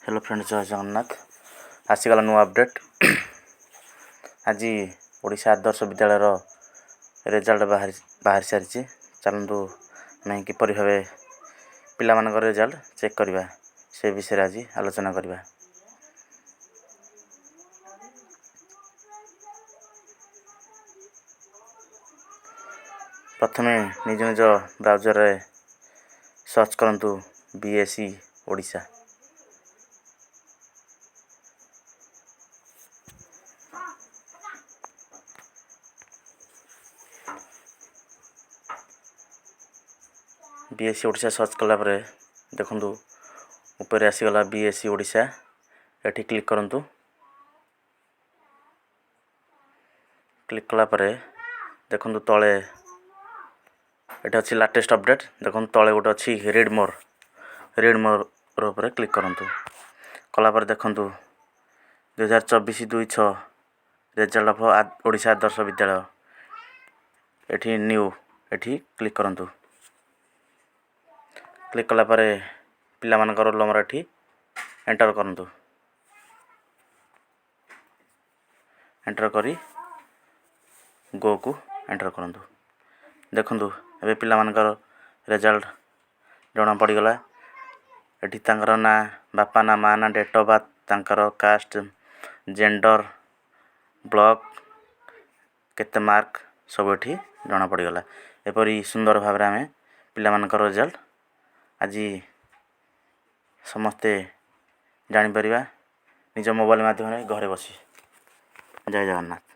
Hello friend, ଜୟ ଜଗନ୍ନାଥ। ଆସିଗଲା ନୂଆ update. ଆଜି ଓଡ଼ିଶା ଆଦର୍ଶ ବିଦ୍ୟାଳୟର ରେଜଲ୍ଟ ବାହାରି ସାରିଛି। ଚାଲନ୍ତୁ, ଆମେ କିପରି ଭାବେ ପିଲାମାନଙ୍କର ରେଜଲ୍ଟ ଚେକ୍ କରିବା, ସେ ବିଷୟରେ ଆଜି ଆଲୋଚନା କରିବା। ପ୍ରଥମେ ନିଜ ନିଜ ବ୍ରାଉଜରରେ ସର୍ଚ୍ଚ କରନ୍ତୁ BSE Odisha. BSE Odisha search କଲା ପରେ ଦେଖନ୍ତୁ, ଉପରେ ଆସିଗଲା ବିଏସ୍ଇ ଓଡ଼ିଶା। ଏଠି କ୍ଲିକ୍ କରନ୍ତୁ। କ୍ଲିକ୍ କଲା ପରେ ଦେଖନ୍ତୁ, ତଳେ ଏଠି ଅଛି ଲାଟେଷ୍ଟ ଅପଡ଼େଟ୍। ଦେଖନ୍ତୁ, ତଳେ ଗୋଟେ ଅଛି ରିଡ୍ ମୋର୍। ରିଡ୍ ମୋର୍ ଉପରେ କ୍ଲିକ୍ କରନ୍ତୁ। କଲା ପରେ ଦେଖନ୍ତୁ, 2024-2-6 ରେଜଲ୍ଟ ଅଫ୍ ଓଡ଼ିଶା ଆଦର୍ଶ ବିଦ୍ୟାଳୟ। ଏଠି ନ୍ୟୁ, ଏଠି କ୍ଲିକ୍ କରନ୍ତୁ। କ୍ଲିକ୍ କଲା ପରେ ପିଲାମାନଙ୍କ ରୋଲ୍ ନମ୍ବର ଏଠି ଏଣ୍ଟର କରନ୍ତୁ। ଏଣ୍ଟର କରି ଗୋକୁ ଏଣ୍ଟର କରନ୍ତୁ। ଦେଖନ୍ତୁ, ଏବେ ପିଲାମାନଙ୍କର ରେଜଲ୍ଟ ଜଣା ପଡ଼ିଗଲା। ଏଠି ତାଙ୍କର ନାଁ, ବାପା ନାଁ, ମା ନାଁ, ଡେଟ୍ ଅଫ୍ ବାର୍ଥ, ତାଙ୍କର କାଷ୍ଟ, ଜେଣ୍ଡର, ବ୍ଲକ୍, କେତେ ମାର୍କ, ସବୁ ଏଠି ଜଣା ପଡ଼ିଗଲା। ଏପରି ସୁନ୍ଦର ଭାବରେ ଆମେ ପିଲାମାନଙ୍କର ରେଜଲ୍ଟ ଆଜି ସମସ୍ତେ ଜାଣିପାରିବା ନିଜ ମୋବାଇଲ ମାଧ୍ୟମରେ ଘରେ ବସି। ଜୟ ଜଗନ୍ନାଥ।